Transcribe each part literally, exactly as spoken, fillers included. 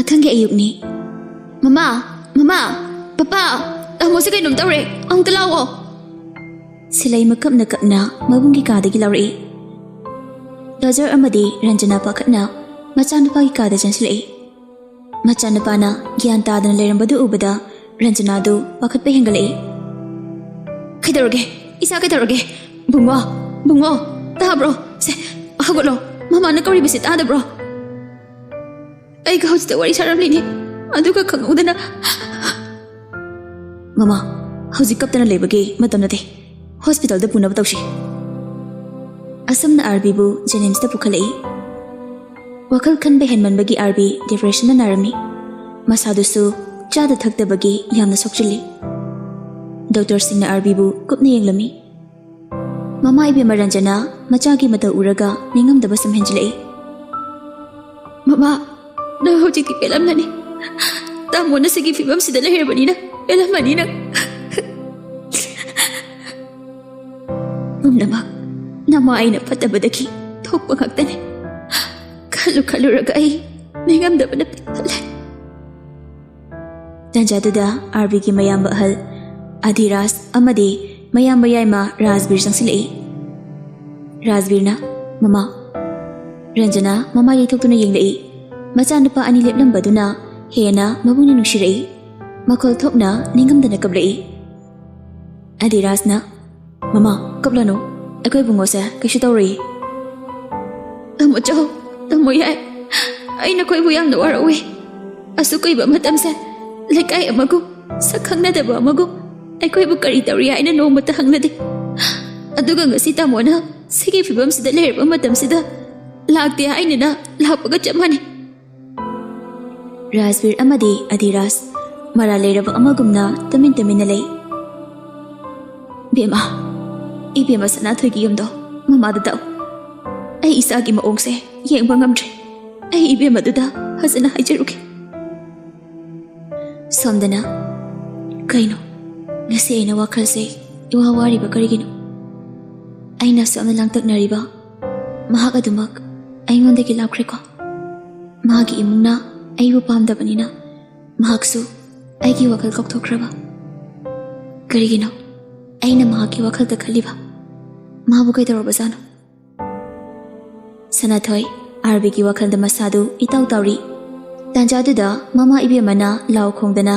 ꯃꯊꯪꯒꯤ ꯑꯌꯨꯛꯅꯤ꯫ "ꯃꯃꯥ, ꯃꯃꯥ, ꯄꯄꯥ, ꯇꯥꯃꯣꯁꯦ ꯀꯩꯅꯣꯝ ꯇꯧꯔꯦ, ꯑꯃꯨꯛꯇ ꯂꯥꯛꯑꯣ!" ꯁꯤꯂꯩꯃ ꯀꯞꯅ ꯀꯞꯅ ꯃꯕꯨꯡꯒꯤ ꯀꯥꯗꯒꯤ ꯂꯥꯎꯔꯛꯏ꯫ ꯗꯣꯖꯔ ꯑꯃꯗꯤ ꯔꯟꯖꯅꯥ ꯄꯥꯈꯠꯅ ꯃꯆꯥꯅꯨꯄꯥꯒꯤ ꯀꯥꯗ ꯆꯪꯁꯤꯜꯂꯛꯏ꯫ ꯃꯆꯥꯅꯨꯄꯥꯅ ꯒ꯭ꯌꯥꯟ ꯇꯥꯗꯅ ꯂꯩꯔꯝꯕꯗꯨ ꯎꯕꯗ ꯔꯟꯖꯅꯥꯗꯨ ꯄꯥꯈꯠꯄ ꯍꯦꯟꯒꯠꯂꯛꯏ꯫ "ꯀꯩꯗꯧꯔꯒꯦ? ꯏꯆꯥ ꯀꯩꯗꯧꯔꯒꯦ? ꯕꯨꯡꯉꯣ, ꯕꯨꯡꯉꯣ, ꯇꯥꯕ꯭ꯔꯣ? ꯁꯦ, ꯍꯧꯒꯠꯂꯣ꯫ ꯃꯃꯥꯅ ꯀꯧꯔꯤꯕꯁꯤ ꯇꯥꯗꯕ꯭ꯔꯣ?" "ꯑꯩꯒ ꯍꯧꯖꯤꯛꯇ ꯋꯥꯔꯤ ꯁꯥꯔꯝꯂꯤꯅꯦ, ꯑꯗꯨꯒ ꯈꯪꯍꯧꯗꯅ..." "ꯃꯃꯥ, ꯍꯧꯖꯤꯛ ꯀꯞꯇꯅ ꯂꯩꯕꯒꯤ ꯃꯇꯝ ꯅꯠꯇꯦ꯫ ꯍꯣꯁꯄꯤꯇꯥꯜꯗ ꯄꯨꯅꯕ ꯇꯧꯁꯤ꯫" ꯑꯁꯨꯝꯅ ꯑꯥꯔꯕꯤꯕꯨ ꯖꯦꯅꯤꯝꯁꯇ ꯄꯨꯈꯠꯂꯛꯏ꯫ ꯋꯥꯈꯜ ꯈꯟꯕ ꯍꯦꯟꯃꯟꯕꯒꯤ ꯑꯥꯔꯕꯤ ꯗꯤꯄ꯭ꯔꯦꯁꯟꯅ ꯅꯥꯔꯝꯃꯤ꯫ ꯃꯁꯥꯗꯨꯁꯨ ꯆꯥꯗ ꯊꯛꯇꯕꯒꯤ ꯌꯥꯝꯅ ꯁꯣꯛꯆꯤꯜꯂꯤ꯫ ꯗꯣꯛꯇꯔꯁꯤꯡꯅ ꯑꯥꯔꯕꯤꯕꯨ ꯀꯨꯞꯅ ꯌꯦꯡꯂꯝꯃꯤ꯫ ꯃꯃꯥ ꯏꯕꯦꯝꯃ ꯔꯟꯖꯅꯥ ꯃꯆꯥꯒꯤ ꯃꯇꯧ ꯎꯔꯒ ꯅꯤꯡꯉꯝꯗꯕ ꯁꯨꯝ ꯍꯦꯟꯖꯤꯜꯂꯛꯏ꯫ "ꯃꯃꯥ, ꯅꯪ ꯍꯧꯖꯤꯛꯇꯤ ꯄꯦꯜꯂꯝꯂꯅꯤ꯫ ꯇꯥꯃꯣꯅ ꯁꯤꯒꯤ ꯐꯤꯕꯝꯁꯤꯗ ꯂꯩꯔꯕꯅꯤꯅ ꯄꯦꯜꯂꯝꯃꯅꯤ ꯅꯪ꯫" "ꯄꯨꯝꯅꯃꯛ ꯅꯃꯥ ꯑꯩꯅ ꯐꯠꯇꯕꯗꯒꯤ ꯊꯣꯛꯄ ꯉꯥꯛꯇꯅꯤ꯫ ꯈꯜꯂꯨ ꯈꯜꯂꯨꯔꯒ ꯑꯩ ꯅꯤꯡꯉꯝꯗꯕꯅ ꯄꯤꯛ ꯊꯜꯂꯦ꯫" ꯇꯟꯖꯥꯗꯨꯗ ꯑꯥꯔꯕꯤꯒꯤ ꯃꯌꯥꯝꯕ ꯑꯍꯜ ꯑꯙꯤꯔꯥꯖ ꯑꯃꯗꯤ ꯃꯌꯥꯝꯕ ꯌꯥꯏꯃ ꯔꯥꯖꯕꯤꯔ ꯆꯪꯁꯤꯜꯂꯛꯏ꯫ ꯔꯥꯖꯕꯤꯔꯅ, "ꯃꯃꯥ꯫" ꯔꯟꯖꯅꯥ ꯃꯃꯥ ꯌꯩꯊꯣꯛꯇꯨꯅ ꯌꯦꯡꯂꯛꯏ꯫ ꯃꯆꯥꯅꯨꯄꯥ ꯑꯅꯤ ꯂꯦꯞꯂꯝꯕꯗꯨꯅ ꯍꯦꯟꯅ ꯃꯕꯨꯡꯅ ꯅꯨꯡꯁꯤꯔꯛꯏ꯫ ꯃꯈꯣꯜ ꯊꯣꯛꯅ ꯅꯤꯡꯉꯝꯗꯅ ꯀꯞꯂꯛꯏ꯫ ꯑꯙꯤꯔꯥꯖꯅ, "ꯃꯃꯥ, ꯀꯞꯂꯅꯨ꯫ ꯑꯩꯈꯣꯏ ꯕꯨꯡꯉꯣꯁꯦ ꯀꯩꯁꯨ ꯇꯧꯔꯣꯏꯌꯦ꯫" "ꯇꯥꯃꯣ ꯆꯧ, ꯇꯥꯃꯣ ꯌꯥꯏ, ꯑꯩ ꯅꯈꯣꯏꯕꯨ ꯌꯥꯝꯅ ꯋꯥꯔꯧꯏ꯫ ꯑꯁꯨꯛ ꯀꯨꯏꯕ ꯃꯇꯝꯁꯦ ꯂꯩꯀꯥꯏ ꯑꯃꯒꯨꯝ, ꯁꯛ ꯈꯪꯅꯗꯕ ꯑꯃꯒꯨꯝ ꯑꯩꯈꯣꯏꯕꯨ ꯀꯔꯤ ꯇꯧꯔꯤ ꯍꯥꯏꯅ ꯅꯣꯡꯃꯇ ꯍꯪꯅꯗꯦ꯫ ꯑꯗꯨꯒ ꯉꯁꯤ ꯇꯥꯃꯣꯅ ꯁꯤꯒꯤ ꯐꯤꯕꯝꯁꯤꯗ ꯂꯩꯔꯕ ꯃꯇꯝꯁꯤꯗ ꯂꯥꯛꯇꯦ ꯍꯥꯏꯅꯅ ꯂꯥꯛꯄꯒ ꯆꯞ ꯃꯥꯟꯅꯩ꯫" ꯔꯥꯖꯕꯤꯔ ꯑꯃꯗꯤ ꯑꯙꯤꯔꯥꯖ ꯃꯔꯥꯜ ꯂꯩꯔꯕ ꯑꯃꯒꯨꯝꯅ ꯇꯨꯃꯤꯟ ꯇꯨꯃꯤꯟꯅ ꯂꯩ꯫ "ꯕꯦꯝꯃ, ꯏꯕꯦꯝꯃ ꯁꯅꯥꯊꯣꯏꯒꯤ ꯌꯨꯝꯗꯣ ꯃꯃꯥꯗ ꯇꯥꯛꯎ꯫ ꯑꯩ ꯏꯆꯥꯒꯤ ꯃꯑꯣꯡꯁꯦ ꯌꯦꯡꯕ ꯉꯝꯗ꯭ꯔꯦ꯫ ꯑꯩ ꯏꯕꯦꯝꯃꯗꯨꯗ ꯐꯖꯅ ꯍꯥꯏꯖꯔꯨꯒꯦ꯫" ꯁꯣꯝꯗꯅ, "ꯀꯩꯅꯣ? ꯉꯁꯤ ꯑꯩꯅ ꯋꯥꯈꯜꯁꯦ ꯏꯋꯥ ꯋꯥꯔꯤꯕ ꯀꯔꯤꯒꯤꯅꯣ? ꯑꯩꯅ ꯑꯁꯨꯛ ꯌꯥꯝꯅ ꯂꯥꯡꯇꯛꯅꯔꯤꯕ ꯃꯍꯥꯛ ꯑꯗꯨꯃꯛ ꯑꯩꯉꯣꯟꯗꯒꯤ ꯂꯥꯞꯈ꯭ꯔꯦꯀꯣ? ꯃꯥꯒꯤ ꯏꯃꯨꯡꯅ ꯑꯩꯕꯨ ꯄꯥꯝꯗꯕꯅꯤꯅ ꯃꯍꯥꯛꯁꯨ ꯑꯩꯒꯤ ꯋꯥꯈꯜ ꯀꯥꯎꯊꯣꯛꯈ꯭ꯔꯕ? ꯀꯔꯤꯒꯤꯅꯣ ꯑꯩꯅ ꯃꯍꯥꯛꯀꯤ ꯋꯥꯈꯜꯗ ꯈꯜꯂꯤꯕ? ꯃꯥꯕꯨ ꯀꯩꯗꯧꯔꯕꯖꯥꯠꯅꯣ? ꯁꯅꯥꯊꯣꯏ, ꯑꯥꯔꯕꯤꯒꯤ ꯋꯥꯈꯜꯗ ꯃꯁꯥꯗꯨ ꯏꯇꯥꯎ ꯇꯥꯎꯔꯤ꯫ ꯇꯥꯟꯖꯥꯗꯨꯗ ꯃꯃꯥ ꯏꯕꯦꯝꯃꯅ ꯂꯥꯎ ꯈꯣꯡꯗꯅ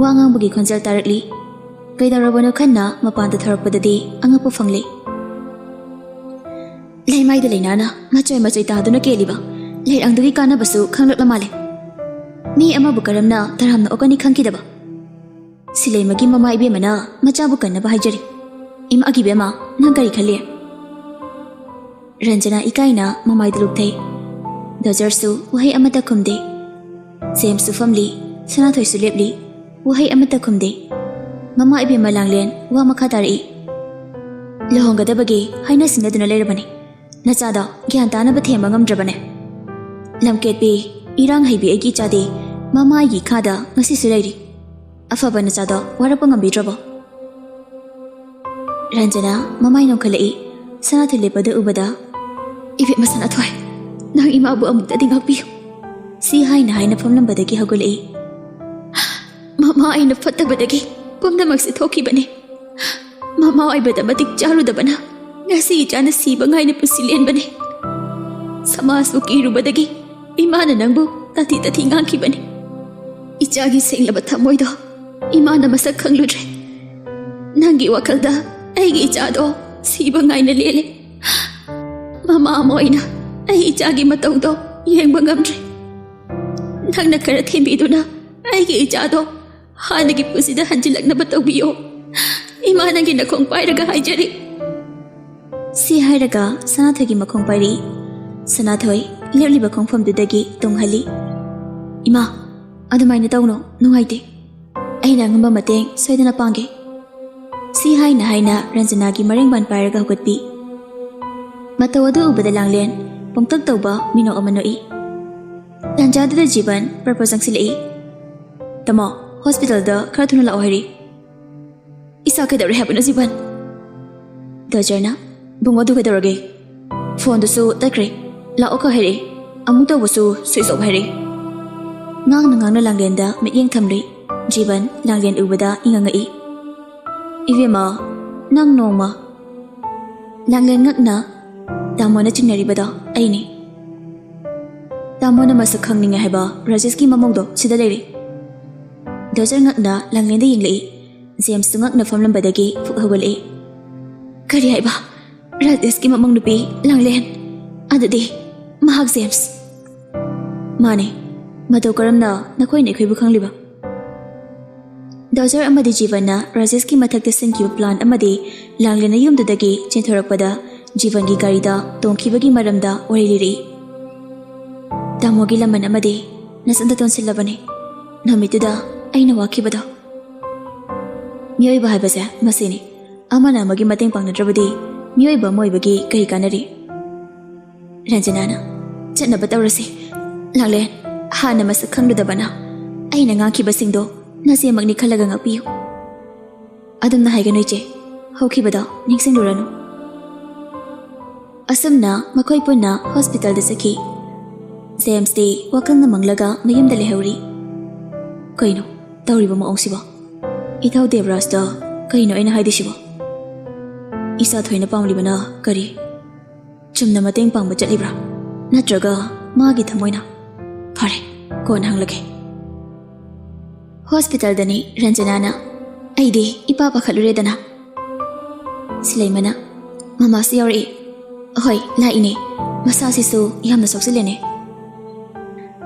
ꯋꯥ ꯉꯥꯡꯕꯒꯤ ꯈꯣꯟꯖꯦꯜ ꯇꯥꯔꯛꯂꯤ꯫ ꯀꯩꯗꯧꯔꯕꯅꯣ ꯈꯟꯅ ꯃꯄꯥꯟꯗ ꯊꯣꯔꯛꯄꯗꯗꯤ ꯑꯉꯛꯄ ꯐꯪꯂꯦ꯫ ꯂꯩꯃꯥꯏꯗ ꯂꯩꯅꯥꯅ ꯃꯆꯣꯏ ꯃꯆꯣꯏ ꯇꯥꯗꯨꯅ ꯀꯦꯜꯂꯤꯕ ꯂꯩꯔꯪꯗꯨꯒꯤ ꯀꯥꯟꯅꯕꯁꯨ ꯈꯪꯂꯛꯂ ꯃꯥꯜꯂꯦ꯫ ꯃꯤ ꯑꯃꯕꯨ ꯀꯔꯝꯅ ꯇꯔꯥꯝꯅ ꯑꯣꯛꯀꯅꯤ ꯈꯪꯈꯤꯗꯕ? ꯁꯤꯂꯩꯃꯒꯤ ꯃꯃꯥ ꯏꯕꯦꯝꯃꯅ ꯃꯆꯥꯕꯨ ꯀꯟꯅꯕ ꯍꯥꯏꯖꯔꯤ꯫ ꯏꯃꯥꯒꯤ ꯏꯕꯦꯝꯃ, ꯅꯪ ꯀꯔꯤ ꯈꯜꯂꯤ? ꯔꯟꯖꯅꯥ ꯏꯀꯥꯏꯅ ꯃꯃꯥꯏꯗ ꯂꯨꯞꯊꯩ꯫ ꯗꯣꯖꯔꯁꯨ ꯋꯥꯍꯩ ꯑꯃꯠꯇ ꯈꯨꯝꯗꯦ꯫ ꯖꯦꯝꯁꯁꯨ ꯐꯝꯂꯤ, ꯁꯅꯥꯊꯣꯏꯁꯨ ꯂꯦꯞꯂꯤ, ꯋꯥꯍꯩ ꯑꯃꯠꯇ ꯈꯨꯝꯗꯦ꯫ ꯃꯃꯥ ꯏꯕꯦꯝꯃ ꯂꯥꯡꯂꯦꯟ ꯋꯥ ꯃꯈꯥ ꯇꯥꯔꯛꯏ꯫ ꯂꯨꯍꯣꯡꯒꯗꯕꯒꯤ ꯍꯥꯏꯅ ꯁꯤꯡꯅꯗꯨꯅ ꯂꯩꯔꯕꯅꯤ꯫ ꯅꯆꯥꯗꯣ ꯒ꯭ꯌꯥꯟ ꯇꯥꯅꯕ ꯊꯦꯝꯕ ꯉꯝꯗ꯭ꯔꯕꯅꯦ꯫ ꯂꯝꯀꯦꯠꯄꯤ, ꯏꯔꯥꯡ ꯍꯩꯕꯤ ꯑꯩꯒꯤ ꯏꯆꯥꯗꯤ ꯃꯃꯥꯒꯤ ꯏꯈꯥꯗ ꯉꯁꯤꯁꯨ ꯂꯩꯔꯤ꯫ ꯑꯐꯕ ꯅꯆꯥꯗꯣ ꯋꯥꯔꯛꯄ ꯉꯝꯕꯤꯗ꯭ꯔꯕꯣ? ꯔꯟꯖꯅꯥ ꯃꯃꯥꯏ ꯅꯣꯡꯈꯠꯂꯛꯏ꯫ ꯁꯅꯥꯊꯣꯏ ꯂꯦꯞꯄꯗ ꯎꯕꯗ, "ꯏꯕꯦꯝꯃ ꯁꯅꯥꯊꯣꯏ, ꯅꯪ ꯏꯃꯥꯕꯨ ꯑꯃꯨꯛꯇꯗꯤ ꯉꯥꯛꯄꯤꯌꯨ꯫" ꯁꯤ ꯍꯥꯏꯅ ꯍꯥꯏꯅ ꯐꯝꯂꯝꯕꯗꯒꯤ ꯍꯧꯒꯠꯂꯛꯏ꯫ "ꯃꯃꯥ ꯑꯩꯅ ꯐꯠꯇꯕꯗꯒꯤ ꯄꯨꯝꯅꯃꯛꯁꯦ ꯊꯣꯛꯈꯤꯕꯅꯤ꯫ ꯃꯃꯥ ꯑꯣꯏꯕꯗ ꯃꯇꯤꯛ ꯆꯥꯔꯨꯗꯕꯅ ꯉꯁꯤ ꯏꯆꯥꯅ ꯁꯤꯕ ꯉꯥꯏꯅ ꯄꯨꯟꯁꯤ ꯂꯦꯟꯕꯅꯤ꯫ ꯁꯃꯥꯖꯄꯨ ꯀꯤꯔꯨꯕꯗꯒꯤ ꯏꯃꯥꯅ ꯅꯪꯕꯨ ꯇꯥꯊꯤ ꯇꯥꯊꯤ ꯉꯥꯡꯈꯤꯕꯅꯤ꯫ ꯏꯆꯥꯒꯤ ꯁꯦꯡꯂꯕ ꯊꯃꯣꯏꯗꯣ ꯏꯃꯥꯅ ꯃꯁꯛ ꯈꯪꯂꯨꯗ꯭ꯔꯦ꯫ ꯅꯪꯒꯤ ꯋꯥꯈꯜꯗ ꯑꯩꯒꯤ ꯏꯆꯥꯗꯣ ꯁꯤꯕ ꯉꯥꯏꯅ ꯂꯦꯜꯂꯦ꯫ ꯃꯃꯥ ꯑꯃ ꯑꯣꯏꯅ ꯑꯩ ꯏꯆꯥꯒꯤ ꯃꯇꯧꯗꯣ ꯌꯦꯡꯕ ꯉꯝꯗ꯭ꯔꯦ꯫ ꯅꯪꯅ ꯈꯔ ꯊꯦꯝꯕꯤꯗꯨꯅ ꯑꯩꯒꯤ ꯏꯆꯥꯗꯣ ꯍꯥꯟꯅꯒꯤ ꯄꯨꯟꯁꯤꯗ ꯍꯟꯖꯤꯜꯂꯛꯅꯕ ꯇꯧꯕꯤꯌꯣ꯫ ꯏꯃꯥ ꯅꯪꯒꯤ ꯅꯈꯣꯡ ꯄꯥꯏꯔꯒ ꯍꯥꯏꯖꯔꯤ꯫" ꯁꯤ ꯍꯥꯏꯔꯒ ꯁꯅꯥꯊꯣꯏꯒꯤ ꯃꯈꯣꯡ ꯄꯥꯏꯔꯤ꯫ ꯁꯅꯥꯊꯣꯏ ꯂꯦꯞꯂꯤꯕ ꯈꯣꯡꯐꯝꯗꯨꯗꯒꯤ ꯇꯨꯡꯍꯜꯂꯤ꯫ "ꯏꯃꯥ, ꯑꯗꯨꯃꯥꯏꯅ ꯇꯧꯅꯣ, ꯅꯨꯡꯉꯥꯏꯇꯦ꯫ ꯑꯩꯅ ꯑꯉꯝꯕ ꯃꯇꯦꯡ ꯁꯣꯏꯗꯅ ꯄꯥꯡꯒꯦ꯫" ꯁꯤ ꯍꯥꯏꯅ ꯍꯥꯏꯅ ꯔꯟꯖꯅꯥꯒꯤ ꯃꯔꯦꯡꯕꯥꯟ ꯄꯥꯏꯔꯒ ꯍꯧꯒꯠꯄꯤ꯫ ꯃꯇꯧ ꯑꯗꯨ ꯎꯕꯗ ꯂꯥꯡꯂꯦꯟ ꯄꯣꯡꯇꯛ ꯇꯧꯕ ꯃꯤꯅꯣꯛ ꯑꯃ ꯅꯣꯛꯏ꯫ ꯇꯥꯟꯖꯥꯗꯨꯗ ꯖꯤꯕꯟ ꯄꯔꯄ ꯆꯪꯁꯤꯜꯂꯛꯏ꯫ "ꯇꯥꯃꯣ, ꯍꯣꯁꯄꯤꯇꯥꯜꯗ ꯈꯔ ꯊꯨꯅ ꯂꯥꯛꯑꯣ ꯍꯥꯏꯔꯤ꯫" "ꯏꯆꯥ ꯀꯩꯗꯧꯔꯦ ꯍꯥꯏꯕꯅꯣ ꯖꯤꯕꯟ?" ꯗꯣꯖꯔꯅ, "ꯕꯨꯡꯉꯣ, ꯑꯗꯨ ꯀꯩꯗꯧꯔꯒꯦ? ꯐꯣꯟꯗꯨꯁꯨ ꯇꯠꯈ꯭ꯔꯦ꯫ ꯂꯥꯛꯑꯣ ꯈꯛ ꯍꯥꯏꯔꯛꯑꯦ꯫ ꯑꯃꯨꯛ ꯇꯧꯕꯁꯨ ꯁ꯭ꯋꯤꯆ ꯑꯣꯐ ꯍꯥꯏꯔꯛꯑꯦ꯫" ꯉꯥꯡꯅ ꯉꯥꯡꯅ ꯂꯥꯡꯂꯦꯟꯗ ꯃꯤꯠꯌꯦꯡ ꯊꯝꯂꯨꯏ꯫ ꯖꯤꯕꯟ ꯂꯥꯡꯂꯦꯟ ꯎꯕꯗ ꯏꯉꯛ ꯉꯛꯏ꯫ "ꯏꯕꯦꯝꯃ, ꯅꯪ ꯅꯣꯡꯃ..." ꯂꯥꯡꯂꯦꯟ ꯉꯛꯅ ꯇꯥꯃꯣꯅ ꯆꯤꯡꯅꯔꯤꯕꯗꯣ ꯑꯩꯅꯤ꯫ ꯇꯥꯃꯣꯅ ꯃꯁꯛ ꯈꯪꯅꯤꯡꯉꯦ ꯍꯥꯏꯕ ꯔꯥꯖꯦꯁꯀꯤ ꯃꯃꯧꯗꯣ ꯁꯤꯗ ꯂꯩꯔꯦ꯫ ꯗꯣꯖꯔ ꯉꯛꯅ ꯂꯥꯡꯂꯦꯟꯗ ꯌꯦꯡꯂꯛꯏ꯫ ꯖꯦꯝꯁꯇꯨ ꯉꯛꯅ ꯐꯝꯂꯝꯕꯗꯒꯤ ꯐꯨꯛ ꯍꯧꯒꯠꯂꯛꯏ꯫ "ꯀꯔꯤ ꯍꯥꯏꯕ? ꯔꯥꯖꯦꯁꯀꯤ ꯃꯃꯧ ꯅꯨꯄꯤ ꯂꯥꯡꯂꯦꯟ? ꯑꯗꯨꯗꯤ ꯃꯍꯥꯛ ꯖꯦꯝꯁ?" "ꯃꯥꯅꯦ꯫ ꯃꯇꯧ ꯀꯔꯝꯅ ꯅꯈꯣꯏꯅ ꯑꯩꯈꯣꯏꯕꯨ ꯈꯪꯂꯤꯕ?" ꯗꯣꯖꯔ ꯑꯃꯗꯤ ꯖꯤꯕꯟꯅ ꯔꯥꯖꯦꯁꯀꯤ ꯃꯊꯛꯇ ꯁꯤꯟꯈꯤꯕ ꯄ꯭ꯂꯥꯟ ꯑꯃꯗꯤ ꯂꯥꯡꯂꯦꯟꯅ ꯌꯨꯝꯗꯨꯗꯒꯤ ꯆꯦꯟꯊꯣꯔꯛꯄꯗ ꯖꯤꯕꯟꯒꯤ ꯒꯥꯔꯤꯗ ꯇꯣꯡꯈꯤꯕꯒꯤ ꯃꯔꯝꯗ ꯋꯥꯔꯤ ꯂꯤꯔꯛꯏ꯫ "ꯇꯥꯃꯣꯒꯤ ꯂꯃꯟ ꯑꯃꯗꯤ ꯅꯆꯟꯗ ꯇꯣꯟꯁꯤꯜꯂꯕꯅꯤ꯫ ꯅꯨꯃꯤꯠꯇꯨꯗ ꯑꯩꯅ ꯋꯥꯈꯤꯕꯗꯣ꯫ ꯃꯤꯑꯣꯏꯕ ꯍꯥꯏꯕꯁꯦ ꯃꯁꯤꯅꯤ꯫ ꯑꯃꯅ ꯑꯃꯒꯤ ꯃꯇꯦꯡ ꯄꯥꯡꯅꯗ꯭ꯔꯕꯗꯤ ꯃꯤꯑꯣꯏꯕ ꯑꯃ ꯑꯣꯏꯕꯒꯤ ꯀꯔꯤ ꯀꯥꯟꯅꯔꯤ?" ꯔꯟꯖꯅꯥꯅ, "ꯆꯠꯅꯕ ꯇꯧꯔꯁꯤ꯫ ꯂꯥꯡꯂꯦꯟ, ꯍꯥꯟꯅ ꯃꯁꯛ ꯈꯪꯂꯨꯗꯕꯅ ꯑꯩꯅ ꯉꯥꯡꯈꯤꯕꯁꯤꯡꯗꯣ ꯅꯆꯦꯃꯛꯅꯤ ꯈꯜꯂꯒ ꯉꯥꯛꯄꯤꯌꯨ꯫ ꯑꯗꯨꯝꯅ ꯍꯥꯏꯒꯅꯨ ꯏꯆꯦ, ꯍꯧꯈꯤꯕꯗꯣ ꯅꯤꯡꯁꯤꯡꯂꯨꯔꯅꯨ꯫" ꯑꯁꯨꯝꯅ ꯃꯈꯣꯏ ꯄꯨꯟꯅ ꯍꯣꯁꯄꯤꯇꯥꯜꯗ ꯆꯠꯈꯤ꯫ ꯖꯦꯝꯁꯇꯤ ꯋꯥꯈꯜꯅ ꯃꯪꯂꯒ ꯃꯌꯨꯝꯗ ꯂꯩꯍꯧꯔꯤ꯫ "ꯀꯩꯅꯣ ꯇꯧꯔꯤꯕ ꯃꯑꯣꯡꯁꯤꯕꯣ? ꯏꯊꯧ ꯗꯦꯕꯔꯥꯖꯇ ꯀꯩꯅꯣ ꯑꯩꯅ ꯍꯥꯏꯗꯣꯏꯁꯤꯕꯣ? ꯏꯆꯥ ꯊꯣꯏꯅ ꯄꯥꯝꯂꯤꯕꯅ ꯀꯔꯤ? ꯆꯨꯝꯅ ꯃꯇꯦꯡ ꯄꯥꯡꯕ ꯆꯠꯂꯤꯕ꯭ꯔꯥ? ꯅꯠꯇ꯭ꯔꯒ ꯃꯥꯒꯤ ꯊꯃꯣꯏꯅ? ꯐꯔꯦ, ꯀꯣꯟꯅ ꯍꯪꯂꯒꯦ꯫" ꯍꯣꯁꯄꯤꯇꯥꯜꯗꯅꯤ ꯔꯟꯖꯅꯥꯅ꯫ "ꯑꯩꯗꯤ ꯏꯄꯥ ꯄꯥꯈꯠꯂꯨꯔꯦꯗꯅ꯫" ꯁꯤꯂꯩꯃꯅ, "ꯃꯃꯥꯁꯨ ꯌꯥꯎꯔꯛꯏ꯫" "ꯍꯣꯏ, ꯂꯥꯛꯏꯅꯦ꯫ ꯃꯁꯥꯁꯤꯁꯨ ꯌꯥꯝꯅ ꯁꯣꯛꯆꯤꯜꯂꯦꯅꯦ꯫"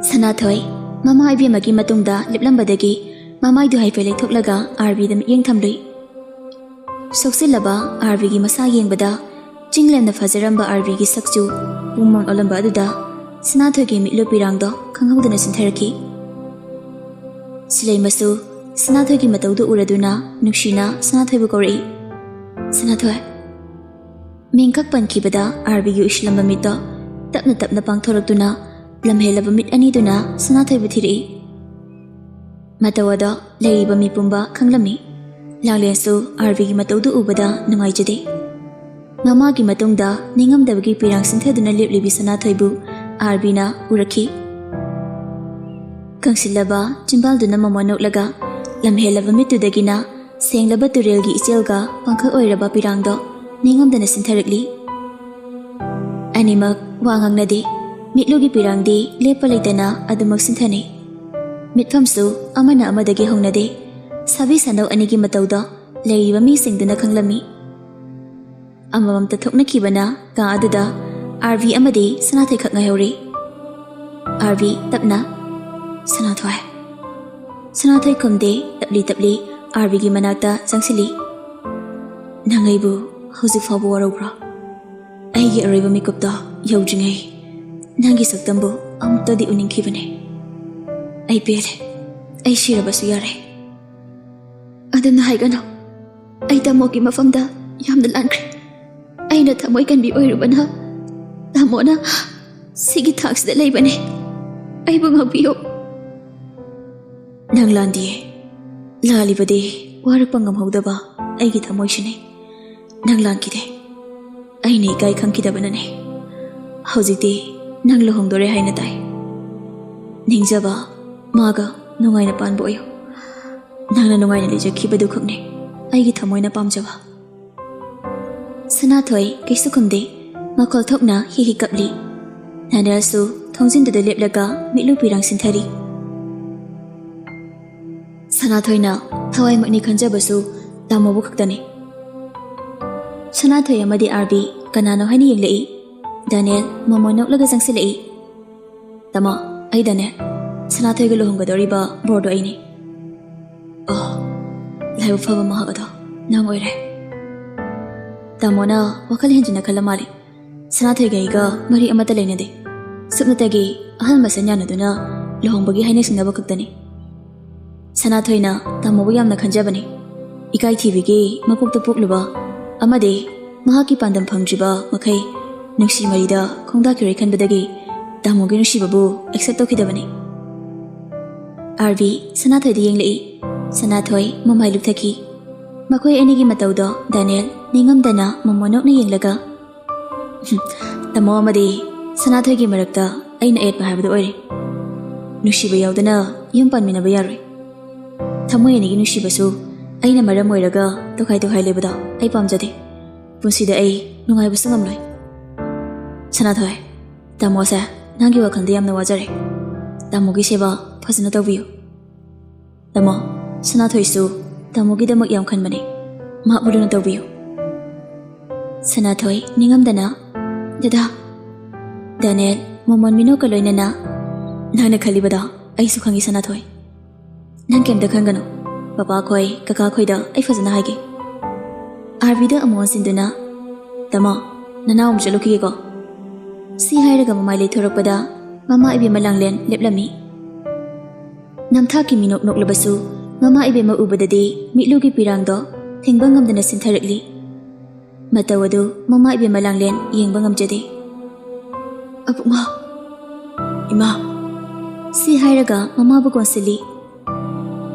ꯁꯅꯥꯊꯣꯏ ꯃꯃꯥ ꯏꯕꯦꯝꯃꯒꯤ ꯃꯇꯨꯡꯗ ꯂꯦꯞꯂꯝꯕꯗꯒꯤ ꯃꯃꯥꯏꯗꯨ ꯍꯥꯏꯐꯦꯠ ꯂꯩꯊꯣꯛꯂꯒ ꯑꯥꯔꯕꯤꯗ ꯃꯤꯠꯌꯦꯡ ꯊꯝꯂꯨꯏ꯫ ꯁꯣꯛꯆꯤꯜꯂꯕ ꯑꯥꯔꯕꯤꯒꯤ ꯃꯁꯥ ꯌꯦꯡꯕꯗ ꯆꯤꯡꯂꯦꯝꯅ ꯐꯖꯔꯝꯕ ꯑꯥꯔꯕꯤꯒꯤ ꯁꯛꯆꯨ ꯄꯨꯝꯃꯝ ꯑꯣꯜꯂꯝꯕ ꯑꯗꯨꯗ ꯁꯅꯥꯊꯣꯏꯒꯤ ꯃꯤꯠꯂꯨ ꯄꯤꯔꯥꯡꯗꯣ ꯈꯪꯍꯧꯗꯅ ꯆꯤꯟꯊꯔꯛꯈꯤ꯫ ꯁꯤꯂꯩꯃꯁꯨ ꯁꯅꯥꯊꯣꯏꯒꯤ ꯃꯇꯧꯗꯨ ꯎꯔꯗꯨꯅ ꯅꯨꯡꯁꯤꯅ ꯁꯅꯥꯊꯣꯏꯕꯨ ꯀꯧꯔꯛꯏ꯫ "ꯁꯅꯥꯊꯣꯏ꯫" ꯃꯤꯡꯈꯛ ꯄꯟꯈꯤꯕꯗ ꯑꯥꯔꯕꯤꯒꯤ ꯎꯏꯁꯤꯜꯂꯝꯕ ꯃꯤꯠꯇꯣ ꯇꯞꯅ ꯇꯞꯅ ꯄꯥꯡꯊꯣꯔꯛꯇꯨꯅ ꯂꯝꯍꯦꯜꯂꯕ ꯃꯤꯠ ꯑꯅꯤꯗꯨꯅ ꯁꯅꯥꯊꯣꯏꯕꯨ ꯊꯤꯔꯛꯏ꯫ ꯃꯇꯧ ꯑꯗꯣ ꯂꯩꯔꯤꯕ ꯃꯤ ꯄꯨꯝꯕ ꯈꯪꯂꯝꯃꯤ꯫ ꯂꯥꯡꯂꯦꯟꯁꯨ ꯑꯥꯔꯕꯤꯒꯤ ꯃꯇꯧꯗꯨ ꯎꯕꯗ ꯅꯨꯡꯉꯥꯏꯖꯗꯦ꯫ ꯃꯃꯥꯒꯤ ꯃꯇꯨꯡꯗ ꯅꯤꯡꯉꯝꯗꯕꯒꯤ ꯄꯤꯔꯥꯡ ꯁꯤꯟꯊꯗꯨꯅ ꯂꯦꯞꯂꯤꯕꯤ ꯁꯅꯥꯊꯣꯏꯕꯨ ꯑꯥꯔꯕꯤꯅ ꯎꯔꯛꯈꯤ꯫ ꯀꯪꯁꯤꯜꯂꯕ ꯆꯤꯝꯕꯥꯜꯗꯨꯅ ꯃꯃꯣꯟ ꯅꯣꯛꯂꯒ, ꯂꯝꯍꯦꯜꯂꯕ ꯃꯤꯠꯇꯨꯗꯒꯤꯅ ꯁꯦꯡꯂꯕ ꯇꯨꯔꯦꯜꯒꯤ ꯏꯆꯦꯜꯒ ꯄꯥꯡꯈꯛ ꯑꯣꯏꯔꯕ ꯄꯤꯔꯥꯡꯗꯣ ꯅꯤꯡꯉꯝꯗꯅ ꯁꯤꯟꯊꯔꯛꯂꯤ꯫ ꯑꯅꯤꯃꯛ ꯋꯥ ꯉꯥꯡꯅꯗꯦ꯫ ꯃꯤꯠꯂꯨꯒꯤ ꯄꯤꯔꯥꯡꯗꯤ ꯂꯦꯞꯄ ꯂꯩꯇꯅ ꯑꯗꯨꯃꯛ ꯁꯤꯟꯊꯅꯩ꯫ ꯃꯤꯠꯐꯝꯁꯨ ꯑꯃꯅ ꯑꯃꯗꯒꯤ ꯍꯧꯅꯗꯦ꯫ ꯁꯥꯕꯤ ꯁꯥꯅꯧ ꯑꯅꯤꯒꯤ ꯃꯇꯧꯗꯣ ꯂꯩꯔꯤꯕ ꯃꯤꯁꯤꯡꯗꯨꯅ ꯈꯪꯂꯝꯃꯤ꯫ ꯑꯃꯃꯝꯇ ꯊꯣꯛꯅꯈꯤꯕꯅ ꯀꯥ ꯑꯗꯨꯗ ꯑꯥꯔꯕꯤ ꯑꯃꯗꯤ ꯁꯅꯥꯊꯣꯏꯈꯛ ꯉꯥꯏꯍꯧꯔꯤ꯫ ꯑꯥꯔꯕꯤ ꯇꯞꯅ, "ꯁꯅꯥꯊꯣꯏ꯫" ꯁꯅꯥꯊꯣꯏ ꯈꯨꯝꯗꯦ, ꯇꯞꯂꯤ ꯇꯞꯂꯤ ꯑꯥꯔꯕꯤꯒꯤ ꯃꯅꯥꯛꯇ ꯆꯪꯁꯤꯜꯂꯤ꯫ "ꯅꯪ ꯑꯩꯕꯨ ꯍꯧꯖꯤꯛ ꯐꯥꯎꯕ ꯋꯥꯔꯧꯕ꯭ꯔꯣ? ꯑꯩꯒꯤ ꯑꯔꯣꯏꯕ ꯃꯤꯀꯨꯞꯇꯣ ꯌꯧꯗ꯭ꯔꯤꯉꯩ ꯅꯪꯒꯤ ꯁꯛꯇꯝꯕꯨ ꯑꯃꯨꯛꯇꯗꯤ ꯎꯅꯤꯡꯈꯤꯕꯅꯦ꯫ ꯑꯩ ꯄꯦꯜꯂꯦ꯫ ꯑꯩ ꯁꯤꯔꯕꯁꯨ ꯌꯥꯔꯦ꯫" "ꯑꯗꯨꯝꯅ ꯍꯥꯏꯒꯅꯨ꯫ ꯑꯩ ꯇꯥꯃꯣꯒꯤ ꯃꯐꯝꯗ ꯌꯥꯝꯅ ꯂꯥꯟꯈ꯭ꯔꯦ꯫ ꯑꯩꯅ ꯊꯃꯣꯏ ꯀꯟꯕꯤ ꯑꯣꯏꯔꯨꯕꯅ ꯇꯥꯃꯣꯅ ꯁꯤꯒꯤ ꯊꯥꯛꯁꯤꯗ ꯂꯩꯕꯅꯦ꯫ ꯑꯩꯕꯨ ꯉꯥꯛꯄꯤꯌꯨ꯫" "ꯅꯪ ꯂꯥꯟꯗꯤꯌꯦ꯫ ꯂꯥꯜꯂꯤꯕꯗꯤ ꯋꯥꯔꯛꯄ ꯉꯝꯍꯧꯗꯕ ꯑꯩꯒꯤ ꯊꯃꯣꯏꯁꯤꯅꯦ꯫ ꯅꯪ ꯂꯥꯟꯈꯤꯗꯦ꯫ ꯑꯩꯅ ꯏꯀꯥꯏ ꯈꯪꯈꯤꯗꯕꯅꯅꯦ꯫ ꯍꯧꯖꯤꯛꯇꯤ ꯅꯪ ꯂꯨꯍꯣꯡꯗꯣꯔꯦ ꯍꯥꯏꯅ ꯇꯥꯏ꯫ ꯅꯤꯡꯖꯕ, ꯃꯥꯒ ꯅꯨꯡꯉꯥꯏꯅ ꯄꯥꯟꯕ ꯑꯣꯏꯌꯨ꯫ ꯅꯪꯅ ꯅꯨꯡꯉꯥꯏꯅ ꯂꯩꯖꯈꯤꯕꯗꯨ ꯈꯛꯅꯦ ꯑꯩꯒꯤ ꯊꯃꯣꯏꯅ ꯄꯥꯝꯖꯕ꯫" ꯁꯅꯥꯊꯣꯏ ꯀꯩꯁꯨ ꯈꯨꯝꯗꯦ꯫ ꯃꯈꯣꯜ ꯊꯣꯛꯅ ꯍꯤ ꯍꯤ ꯀꯞꯂꯤ꯫ ꯗꯥꯅꯤꯌꯦꯜꯁꯨ ꯊꯣꯡꯖꯤꯟꯗꯨꯗ ꯂꯦꯞꯂꯒ ꯃꯤꯠꯂꯨ ꯄꯤꯔꯥꯡ ꯁꯤꯟꯊꯔꯤ꯫ ꯁꯅꯥꯊꯣꯏꯅ ꯊꯋꯥꯏꯃꯛꯅꯤ ꯈꯟꯖꯕꯁꯨ ꯇꯥꯃꯣꯕꯨ ꯈꯛꯇꯅꯤ꯫ ꯁꯅꯥꯊꯣꯏ ꯑꯃꯗꯤ ꯑꯥꯔꯕꯤ ꯀꯅꯥꯅꯣ ꯍꯥꯏꯅ ꯌꯦꯡꯂꯛꯏ꯫ ꯗꯥꯅꯤꯌꯦꯜ ꯃꯃꯣꯟ ꯅꯣꯛꯂꯒ ꯆꯪꯁꯤꯜꯂꯛꯏ꯫ "ꯇꯥꯃꯣ, ꯑꯩ ꯗꯥꯅꯤꯌꯦꯜ꯫ ꯁꯅꯥꯊꯣꯏꯒ ꯂꯨꯍꯣꯡꯒꯗꯧꯔꯤꯕ ꯕꯣꯔꯗꯣ ꯑꯩꯅꯤ꯫" "ꯑꯣ, ꯂꯥꯏꯕꯛ ꯐꯕ ꯃꯍꯥꯛ ꯑꯗꯣ ꯅꯪ ꯑꯣꯏꯔꯦ꯫" ꯇꯥꯃꯣꯅ ꯋꯥꯈꯜ ꯍꯦꯟꯖꯤꯟꯅ ꯈꯜꯂ ꯃꯥꯜꯂꯤ꯫ ꯁꯅꯥꯊꯣꯏꯒ ꯑꯩꯒ ꯃꯔꯤ ꯑꯃꯠꯇ ꯂꯩꯅꯗꯦ꯫ ꯁꯨꯞꯅꯇꯒꯤ ꯑꯍꯜ ꯃꯁꯦꯟ ꯌꯥꯅꯗꯨꯅ ꯂꯨꯍꯣꯡꯕꯒꯤ ꯍꯥꯏꯅ ꯁꯤꯡꯅꯕ ꯈꯛꯇꯅꯤ꯫ ꯁꯅꯥꯊꯣꯏꯅ ꯇꯥꯃꯣꯕꯨ ꯌꯥꯝꯅ ꯈꯟꯖꯕꯅꯤ꯫ ꯏꯀꯥꯏꯊꯤꯕꯤꯒꯤ ꯃꯄꯣꯛꯇ ꯄꯣꯛꯂꯨꯕ ꯑꯃꯗꯤ ꯃꯍꯥꯛꯀꯤ ꯄꯥꯟꯗꯝ ꯐꯪꯗ꯭ꯔꯤꯕ ꯃꯈꯩ ꯅꯨꯡꯁꯤ ꯃꯔꯤꯗ ꯈꯣꯡꯗꯥꯈꯤꯔꯣꯏ ꯈꯟꯕꯗꯒꯤ ꯇꯥꯃꯣꯒꯤ ꯅꯨꯡꯁꯤꯕꯕꯨ ꯑꯦꯛꯁꯦꯞ ꯇꯧꯈꯤꯗꯕꯅꯤ꯫ ꯑꯥꯔꯕꯤ ꯁꯅꯥꯊꯣꯏꯗ ꯌꯦꯡꯂꯛꯏ꯫ ꯁꯅꯥꯊꯣꯏ ꯃꯃꯥꯏ ꯂꯨꯞꯊꯈꯤ꯫ ꯃꯈꯣꯏ ꯑꯅꯤꯒꯤ ꯃꯇꯧꯗꯣ ꯗꯥꯅꯤꯌꯦꯜ ꯅꯤꯡꯉꯝꯗꯅ ꯃꯃꯣꯟ ꯅꯣꯛꯅ ꯌꯦꯡꯂꯒ, "ꯇꯥꯃꯣ ꯑꯃꯗꯤ ꯁꯅꯥꯊꯣꯏꯒꯤ ꯃꯔꯛꯇ ꯑꯩꯅ ꯑꯌꯦꯠꯄ ꯍꯥꯏꯕꯗꯨ ꯑꯣꯏꯔꯦ꯫" ꯅꯨꯡꯁꯤꯕ ꯌꯥꯎꯗꯅ ꯌꯨꯝ ꯄꯥꯟꯃꯤꯟꯅꯕ ꯌꯥꯔꯣꯏ꯫ ꯊꯃꯣꯏ ꯑꯅꯤꯒꯤ ꯅꯨꯡꯁꯤꯕꯁꯨ ꯑꯩꯅ ꯃꯔꯝ ꯑꯣꯏꯔꯒ ꯇꯣꯈꯥꯏ ꯇꯣꯈꯥꯏ ꯂꯩꯕꯗꯣ ꯑꯩ ꯄꯥꯝꯖꯗꯦ꯫ ꯄꯨꯟꯁꯤꯗ ꯑꯩ ꯅꯨꯡꯉꯥꯏꯕꯁꯨ ꯉꯝꯂꯣꯏ꯫ ꯁꯅꯥꯊꯣꯏ, ꯇꯥꯃꯣꯁꯦ ꯅꯪꯒꯤ ꯋꯥꯈꯜꯗ ꯌꯥꯝꯅ ꯋꯥꯖꯔꯦ꯫ ꯇꯥꯃꯣꯒꯤ ꯁꯦꯕꯥ ꯐꯖꯅ ꯇꯧꯕꯤꯌꯨ꯫ ꯇꯥꯃꯣ, ꯁꯅꯥꯊꯣꯏꯁꯨ ꯇꯥꯃꯣꯒꯤꯗꯃꯛ ꯌꯥꯝ ꯈꯟꯕꯅꯦ꯫ ꯃꯍꯥꯛꯄꯨ ꯂꯨꯅ ꯇꯧꯕꯤꯌꯨ꯫ ꯁꯅꯥꯊꯣꯏ, ꯅꯤꯡꯉꯝꯗꯅ, "ꯗꯗꯥ꯫" ꯗꯥꯅꯦꯜ, ꯃꯣꯃꯣꯟ ꯃꯤꯅꯣꯛꯀ ꯂꯣꯏꯅꯅ, "ꯅꯪꯅ ꯈꯜꯂꯤꯕꯗꯣ ꯑꯩꯁꯨ ꯈꯪꯉꯤ, ꯁꯅꯥꯊꯣꯏ꯫ ꯅꯪ ꯀꯩꯝꯇ ꯈꯟꯒꯅꯨ꯫ ꯄꯄꯥ ꯈꯣꯏ, ꯀꯀꯥ ꯈꯣꯏꯗ ꯑꯩ ꯐꯖꯅ ꯍꯥꯏꯒꯦ꯫" ꯑꯥꯔꯕꯤꯗ ꯑꯃꯨꯛ ꯑꯣꯟꯁꯤꯟꯗꯨꯅ, "ꯇꯥꯃꯣ, ꯅꯅꯥꯎ ꯑꯃꯨꯛ ꯆꯠꯂꯨꯈꯤꯒꯦꯀꯣ꯫" ꯁꯤ ꯍꯥꯏꯔꯒ ꯃꯃꯥꯏ ꯂꯩꯊꯣꯔꯛꯄꯗ ꯃꯃꯥ ꯏꯕꯦꯝꯃ ꯂꯥꯡꯂꯦꯟ ꯂꯦꯞꯂꯝꯃꯤ꯫ ꯅꯝꯊꯥꯛꯀꯤ ꯃꯤꯅꯣꯛ ꯅꯣꯛꯂꯕꯁꯨ ꯃꯃꯥ ꯏꯕꯦꯝꯃ ꯎꯕꯗꯗꯤ ꯃꯤꯠꯂꯨꯒꯤ ꯄꯤꯔꯥꯡꯗꯣ ꯊꯤꯡꯕ ꯉꯝꯗꯅ ꯁꯤꯟꯊꯔꯛꯂꯤ꯫ ꯃꯇꯧ ꯑꯗꯨ ꯃꯃꯥ ꯏꯕꯦꯝꯃ ꯂꯥꯡꯂꯦꯟ ꯌꯦꯡꯕ ꯉꯝꯖꯗꯦ꯫ "ꯑꯕꯨꯡꯉꯣ꯫" "ꯏꯃꯥ꯫" ꯁꯤ ꯍꯥꯏꯔꯒ ꯃꯃꯥꯕꯨ ꯀꯣꯟꯁꯤꯜꯂꯤ꯫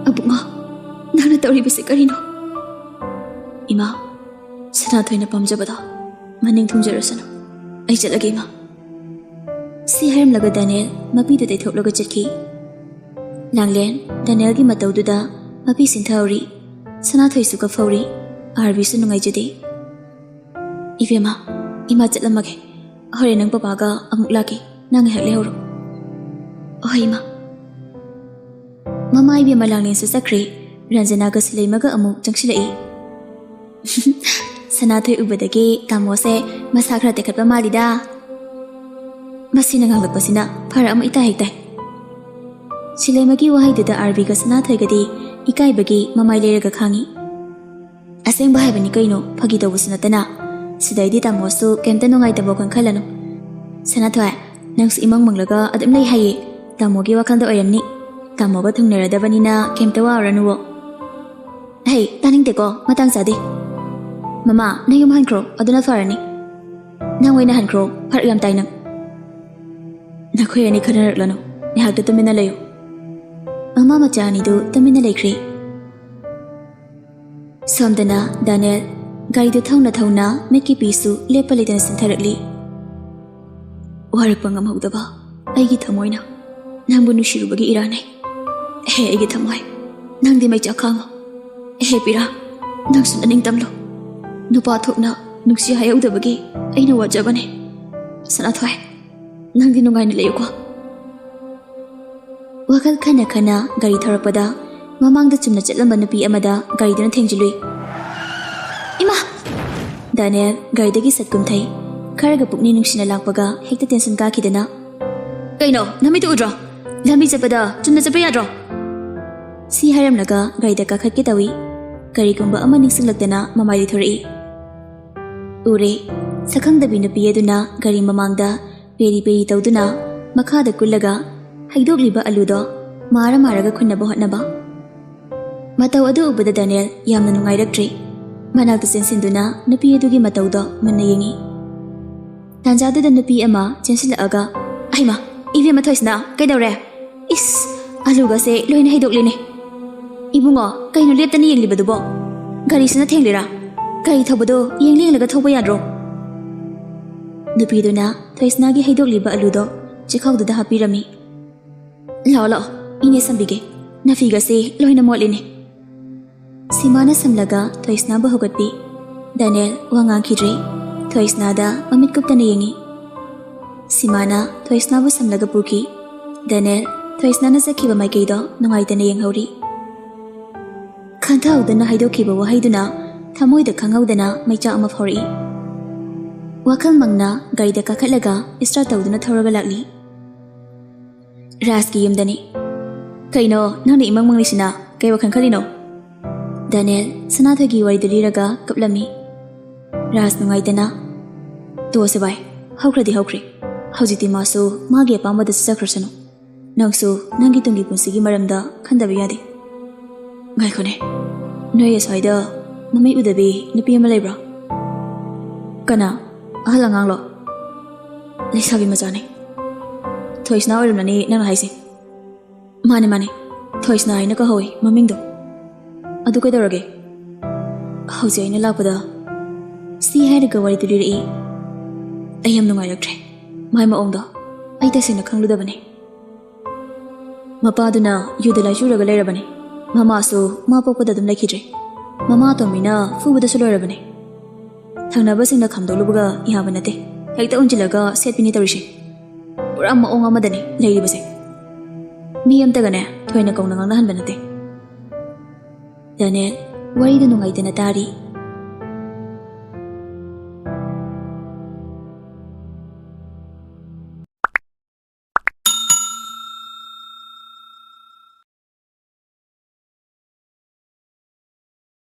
"ꯑꯕꯨꯡꯉꯣ, ꯅꯪꯅ ꯇꯧꯔꯤꯕꯁꯤ ꯀꯔꯤꯅꯣ?" "ꯏꯃꯥ, ꯁꯅꯥꯊꯣꯏꯅ ꯄꯥꯝꯖꯕꯗꯣ ꯃꯅꯤꯡ ꯊꯨꯡꯖꯔꯁꯅꯨ꯫ ꯑꯩ ꯆꯠꯂꯒꯦ, ꯏꯃꯥ꯫" ꯁꯤ ꯍꯥꯏꯔꯝꯂꯒ ꯗꯥꯅꯦꯜ ꯃꯄꯤꯗꯨ ꯇꯩꯊꯣꯛꯂꯒ ꯆꯠꯈꯤ꯫ ꯂꯥꯡꯂꯦꯟ ꯗꯥꯅꯦꯜꯒꯤ ꯃꯇꯧꯗꯨꯗ ꯃꯄꯤ ꯁꯤꯟꯊꯍꯧꯔꯤ꯫ ꯁꯅꯥꯊꯣꯏꯁꯨ ꯀꯞꯐꯧꯔꯤ꯫ ꯑꯥꯔꯕꯤꯁꯨ ꯅꯨꯡꯉꯥꯏꯖꯗꯦ꯫ "ꯏꯕꯦꯝꯃ, ꯏꯃꯥ ꯆꯠꯂꯝꯃꯒꯦ꯫ ꯍꯣꯔꯦꯟ ꯅꯪ ꯄꯄꯥꯒ ꯑꯃꯨꯛ ꯂꯥꯛꯀꯦ꯫ ꯅꯪ ꯉꯥꯏꯍꯥꯛ ꯂꯩꯍꯧꯔꯣ꯫" "ꯍꯣꯏ, ꯏꯃꯥ꯫" ꯃꯃꯥ ꯏꯕꯦꯝꯃ ꯂꯥꯡꯂꯦꯟꯁꯨ ꯆꯠꯈ꯭ꯔꯦ꯫ ꯔꯟꯖꯅꯥꯒ ꯁꯤꯂꯩꯃꯒ ꯑꯃꯨꯛ ꯆꯪꯁꯤꯜꯂꯛꯏ꯫ "ꯁꯅꯥꯊꯣꯏ ꯎꯕꯗꯒꯤ ꯇꯥꯃꯣꯁꯦ ꯃꯁꯥ ꯈꯔ ꯇꯦꯛꯈꯠꯄ ꯃꯥꯜꯂꯤꯗ꯫" ꯃꯁꯤꯅ ꯉꯥꯡꯂꯛꯄꯁꯤꯅ ꯐꯔꯛ ꯑꯃ ꯏꯇꯥ ꯍꯦꯛ ꯇꯥꯏ꯫ ꯁꯤꯂꯩꯃꯒꯤ ꯋꯥꯍꯩꯗꯨꯗ ꯑꯥꯔꯕꯤꯒ ꯁꯅꯥꯊꯣꯏꯒꯗꯤ ꯏꯀꯥꯏꯕꯒꯤ ꯃꯃꯥꯏ ꯂꯩꯔꯒ ꯈꯥꯡꯉꯤ꯫ "ꯑꯁꯦꯡꯕ ꯍꯥꯏꯕꯅꯤ ꯀꯩꯅꯣ, ꯐꯥꯒꯤ ꯇꯧꯕꯁꯨ ꯅꯠꯇꯅ꯫ ꯁꯤꯗꯩꯗꯤ ꯇꯥꯃꯣꯁꯨ ꯀꯩꯝꯇ ꯅꯨꯡꯉꯥꯏꯇꯕ ꯋꯥꯈꯜ ꯈꯜꯂꯅꯨ꯫ ꯁꯅꯥꯊꯣꯏ, ꯅꯪꯁꯨ ꯏꯃꯪ ꯃꯪꯂꯒ ꯑꯗꯨꯝ ꯂꯩ ꯍꯥꯏꯌꯦ꯫ ꯇꯥꯃꯣꯒꯤ ꯋꯥꯈꯜꯗ ꯑꯣꯏꯔꯝꯅꯤ꯫ ꯇꯥꯃꯣꯒ ꯊꯨꯡꯅꯔꯗꯕꯅꯤꯅ ꯀꯩꯝꯇ ꯋꯥꯔꯨꯔꯅꯨꯋꯣ꯫" "ꯍꯩ, ꯇꯥꯅꯤꯡꯗꯦꯀꯣ, ꯃꯇꯥꯡ ꯆꯥꯗꯦ꯫ ꯃꯃꯥ, ꯅꯪ ꯌꯨꯝ ꯍꯟꯈ꯭ꯔꯣ, ꯑꯗꯨꯅ ꯐꯔꯅꯤ꯫ ꯅꯪ ꯑꯣꯏꯅ ꯍꯟꯈ꯭ꯔꯣ, ꯐꯔꯛ ꯌꯥꯝ ꯇꯥꯏ ꯅꯪ꯫ ꯅꯈꯣꯏ ꯑꯅꯤ ꯈꯟꯅꯔꯛꯂꯅꯨ, ꯉꯥꯏꯍꯥꯛꯇ ꯇꯨꯃꯤꯟꯅ ꯂꯩꯌꯨ꯫" ꯃꯃꯥ ꯃꯆꯥ ꯑꯅꯤꯗꯨ ꯇꯨꯃꯤꯟꯅ ꯂꯩꯈ꯭ꯔꯦ꯫ ꯁꯣꯝꯗꯅ ꯗꯥꯅꯦꯜ ꯒꯥꯔꯤꯗꯨ ꯊꯧꯅ ꯊꯧꯅ ꯃꯤꯠꯀꯤ ꯄꯤꯁꯨ ꯂꯦꯞꯄ ꯂꯩꯇꯅ ꯁꯤꯟꯊꯔꯛꯂꯤ꯫ "ꯋꯥꯔꯛꯄ ꯉꯝꯍꯧꯗꯕ ꯑꯩꯒꯤ ꯊꯃꯣꯏꯅ ꯅꯪꯕꯨ ꯅꯨꯡꯁꯤꯔꯨꯕꯒꯤ ꯏꯔꯥꯅꯦ꯫ ꯍꯦ ꯑꯩꯒꯤ ꯊꯃꯣꯏ, ꯅꯪꯗꯤ ꯃꯩꯆꯥꯛ ꯈꯥꯡꯉꯣ꯫ ꯍꯦ ꯄꯤꯔꯥ, ꯅꯪꯁꯨ ꯅꯅꯤꯡ ꯇꯝꯂꯣ꯫ ꯅꯨꯄꯥ ꯊꯣꯛꯅ ꯅꯨꯡꯁꯤ ꯍꯥꯏꯍꯧꯗꯕꯒꯤ ꯑꯩꯅ ꯋꯥꯖꯕꯅꯦ꯫ ꯁꯅꯥꯊꯣꯏ, ꯅꯪꯗꯤ ꯅꯨꯡꯉꯥꯏꯅ ꯂꯩꯌꯨꯀꯣ꯫ ꯋꯥꯈꯜ ꯈꯟꯅ ꯈꯟꯅ ꯒꯥꯔꯤ ꯊꯧꯔꯛꯄꯗ ꯃꯃꯥꯡꯗ ꯆꯨꯝꯅ ꯆꯠꯂꯝꯕ ꯅꯨꯄꯤ ꯑꯃꯗ ꯒꯥꯔꯤꯗꯨꯅ ꯊꯦꯡꯖꯤꯜꯂꯨꯏ꯫ ꯏꯃꯥ! ꯗꯥꯅꯦꯜ ꯒꯥꯔꯤꯗꯒꯤ ꯁꯠ ꯀꯨꯝꯊꯩ꯫ ꯈꯔꯒ ꯄꯨꯛꯅꯤꯡ ꯅꯨꯡꯁꯤꯅ ꯂꯥꯛꯄꯒ ꯍꯦꯛꯇ ꯇꯦꯟꯁꯟ ꯀꯥꯈꯤꯗꯅ, "ꯀꯩꯅꯣ, ꯅꯃꯤꯠꯇꯨ ꯎꯗ꯭ꯔꯣ? ꯂꯝꯕꯤ ꯆꯠꯄꯗ ꯆꯨꯝꯅ ꯆꯠꯄ ꯌꯥꯗ꯭ꯔꯣ?" ꯁꯤ ꯍꯥꯏꯔꯝꯂꯒ ꯒꯥꯔꯤꯗ ꯀꯥꯈꯠꯀꯦ ꯇꯧꯏ꯫ ꯀꯔꯤꯒꯨꯝꯕ ꯑꯃ ꯅꯤꯡꯁꯤꯡꯂꯛꯇꯅ ꯃꯃꯥꯏ ꯂꯩꯊꯣꯔꯛꯏ꯫ ꯎꯔꯦ, ꯁꯛꯈꯪꯗꯕꯤ ꯅꯨꯄꯤ ꯑꯗꯨꯅ ꯒꯥꯔꯤ ꯃꯃꯥꯡꯗ ꯄꯦꯔꯤ ꯄꯦꯔꯤ ꯇꯧꯗꯨꯅ ꯃꯈꯥꯗ ꯀꯨꯜꯂꯒ ꯍꯩꯗꯣꯛꯂꯤꯕ ꯑꯂꯨꯗꯣ ꯃꯥꯔ ꯃꯥꯔꯒ ꯈꯨꯟꯅꯕ ꯍꯣꯠꯅꯕ꯫ ꯃꯇꯧ ꯑꯗꯨ ꯎꯕꯗ ꯗꯥꯅꯤꯌꯦꯜ ꯌꯥꯝꯅ ꯅꯨꯡꯉꯥꯏꯔꯛꯇ꯭ꯔꯦ꯫ ꯃꯅꯥꯛꯇ ꯆꯦꯟꯁꯤꯟꯗꯨꯅ ꯅꯨꯄꯤ ꯑꯗꯨꯒꯤ ꯃꯇꯧꯗꯣ ꯃꯨꯟꯅ ꯌꯦꯡꯉꯤ꯫ ꯇꯥꯟꯖꯥꯗꯨꯗ ꯅꯨꯄꯤ ꯑꯃ ꯆꯦꯟꯁꯤꯜꯂꯛꯑꯒ, "ꯑꯍꯩꯃꯥ, ꯏꯕꯦꯝꯃ ꯊꯣꯏꯁꯅꯥ, ꯀꯩꯗꯧꯔꯦ? ꯏꯁ, ꯑꯂꯨꯒꯁꯦ ꯂꯣꯏꯅ ꯍꯩꯗꯣꯛꯂꯤꯅꯦ꯫ ꯏꯕꯨꯡꯉꯣ, ꯀꯩꯅꯣ ꯂꯦꯞꯇꯅ ꯌꯦꯡꯂꯤꯕꯗꯨꯕꯣ? ꯒꯥꯔꯤꯁꯤꯅ ꯊꯦꯡꯂꯤꯔꯥ? ꯒꯥꯔꯤ ꯊꯧꯕꯗꯣ ꯌꯦꯡꯂꯤ ꯌꯦꯡꯂꯒ ꯊꯧꯕ ꯌꯥꯗ꯭ꯔꯣ?" ꯅꯨꯄꯤꯗꯨꯅ ꯊꯣꯏꯁꯅꯥꯒꯤ ꯍꯩꯗꯣꯛꯂꯤꯕ ꯑꯂꯨꯗꯣ ꯆꯦꯈꯥꯎꯗꯨꯗ ꯍꯥꯞꯄꯤꯔꯝꯃꯤ꯫ "ꯂꯥꯛꯑꯣ, ꯂꯥꯛꯑꯣ, ꯏꯅꯦ ꯁꯝꯕꯤꯒꯦ꯫ ꯅꯐꯤꯒꯁꯦ ꯂꯣꯏꯅ ꯃꯣꯠꯂꯤꯅꯦ꯫" ꯁꯤꯃꯥꯅ ꯁꯝꯂꯒ ꯊꯣꯏꯁꯅꯥꯕꯨ ꯍꯧꯒꯠꯄꯤ꯫ ꯗꯥꯅꯤꯌꯦꯜ ꯋꯥ ꯉꯥꯡꯈꯤꯗ꯭ꯔꯦ꯫ ꯊꯣꯏꯁꯅꯥꯗ ꯃꯃꯤꯠ ꯀꯨꯞꯇꯅ ꯌꯦꯡꯉꯤ꯫ ꯁꯤꯃꯥꯅ ꯊꯣꯏꯁꯅꯥꯕꯨ ꯁꯝꯂꯒ ꯄꯨꯈꯤ꯫ ꯗꯥꯅꯤꯌꯦꯜ ꯊꯣꯏꯁꯅꯥꯅ ꯆꯠꯈꯤꯕ ꯃꯥꯏꯀꯩꯗꯣ ꯅꯨꯡꯉꯥꯏꯇꯅ ꯌꯦꯡꯍꯧꯔꯤ꯫ ꯈꯟꯊꯍꯧꯗꯅ ꯍꯥꯏꯗꯣꯛꯈꯤꯕ ꯋꯥꯍꯩꯗꯨꯅ ꯊꯃꯣꯏꯗ ꯈꯪꯍꯧꯗꯅ ꯃꯩꯆꯥꯛ ꯑꯃ ꯐꯥꯎꯔꯛꯏ꯫ ꯋꯥꯈꯜ ꯃꯪꯅ ꯒꯥꯔꯤꯗ ꯀꯥꯈꯠꯂꯒ start ꯇꯧꯗꯨꯅ ꯊꯧꯔꯒ ꯂꯥꯛꯂꯤ꯫ ꯔꯥꯖꯀꯤ ꯌꯨꯝꯗꯅꯤ꯫ "ꯀꯩꯅꯣ, ꯅꯪꯅ ꯏꯃꯪ ꯃꯪꯂꯤꯁꯤꯅ? ꯀꯩ ꯋꯥꯈꯜ ꯈꯜꯂꯤꯅꯣ?" ꯗꯥꯅꯤꯌꯦꯜ ꯁꯅꯥꯊꯣꯏꯒꯤ ꯋꯥꯔꯤꯗꯨ ꯂꯤꯔꯒ ꯀꯞꯂꯝꯃꯤ꯫ ꯔꯥꯖ ꯅꯨꯡꯉꯥꯏꯇꯅ, "ꯇꯣꯛꯑꯁꯦ ꯚꯥꯏ, ꯍꯧꯈ꯭ꯔꯗꯤ ꯍꯧꯈ꯭ꯔꯦ꯫ ꯍꯧꯖꯤꯛꯇꯤ ꯃꯥꯁꯨ ꯃꯥꯒꯤ ꯑꯄꯥꯝꯕꯗ ꯆꯠꯆꯈ꯭ꯔꯁꯅꯨ꯫ ꯅꯪꯁꯨ ꯅꯪꯒꯤ ꯇꯨꯡꯒꯤ ꯄꯨꯟꯁꯤꯒꯤ ꯃꯔꯝꯗ ꯈꯟꯗꯕ ꯌꯥꯗꯦ꯫" "ꯉꯥꯏꯈꯣꯅꯦ, ꯅꯣꯏ ꯑꯁ꯭ꯋꯥꯏꯗ ꯃꯃꯤꯠ ꯎꯗꯕꯤ ꯅꯨꯄꯤ ꯑꯃ ꯂꯩꯕ꯭ꯔꯣ?" "ꯀꯅꯥ? ꯑꯍꯜ ꯑꯉꯥꯡꯂꯣ?" "ꯂꯩꯁꯥꯕꯤ ꯃꯆꯥꯅꯦ꯫ ꯊꯣꯏꯁꯅꯥ ꯑꯣꯏꯔꯝꯂꯅꯤ ꯅꯪꯅ ꯍꯥꯏꯁꯦ꯫" "ꯃꯥꯅꯦ, ꯃꯥꯅꯦ, ꯊꯣꯏꯁꯅꯥ ꯍꯥꯏꯅ ꯀꯧꯍꯧꯋꯤ ꯃꯃꯤꯡꯗꯣ꯫ ꯑꯗꯨ ꯀꯩꯗꯧꯔꯒꯦ?" "ꯍꯧꯖꯤꯛ ꯑꯩꯅ ꯂꯥꯛꯄꯗ," ꯁꯤ ꯍꯥꯏꯔꯒ ꯋꯥꯔꯤꯗꯨ ꯂꯤꯔꯛꯏ꯫ "ꯑꯩ ꯌꯥꯝ ꯅꯨꯡꯉꯥꯏꯔꯛꯇ꯭ꯔꯦ꯫ ꯃꯥꯏ ꯃꯑꯣꯡꯗꯣ ꯑꯩ ꯇꯁꯦꯡꯅ ꯈꯪꯂꯨꯗꯕꯅꯦ꯫ ꯃꯄꯥꯗꯨꯅ ꯌꯨꯗ ꯂꯥꯏꯆꯨꯔꯒ ꯂꯩꯔꯕꯅꯤ꯫ ꯃꯃꯥꯁꯨ ꯃꯥ ꯄꯣꯛꯄꯗ ꯑꯗꯨꯝ ꯂꯩꯈꯤꯗ꯭ꯔꯦ꯫ ꯃꯃꯥ ꯑꯇꯣꯝꯕꯤꯅ ꯐꯨꯕꯗꯁꯨ ꯂꯣꯏꯔꯕꯅꯤ꯫ ꯊꯪꯅꯕꯁꯤꯡꯅ ꯈꯥꯝꯗꯣꯛꯂꯨꯕꯒ ꯌꯥꯕ ꯅꯠꯇꯦ꯫ ꯍꯦꯛꯇ ꯎꯟꯁꯤꯜꯂꯒ ꯁꯦꯠꯄꯤꯅꯤ ꯇꯧꯔꯤꯁꯦ꯫ ꯄꯨꯔꯥ ꯃꯑꯣꯡ ꯑꯃꯗꯅꯤ ꯂꯩꯔꯤꯕꯁꯦ꯫ ꯃꯤ ꯑꯝꯇꯒꯅꯦ ꯊꯣꯏꯅ ꯀꯧꯅ ꯉꯥꯡꯅꯍꯟꯕ ꯅꯠꯇꯦ꯫ ꯗꯅꯦꯠ, ꯋꯥꯔꯤꯗꯨ ꯅꯨꯡꯉꯥꯏꯇꯅ ꯇꯥꯔꯤ꯫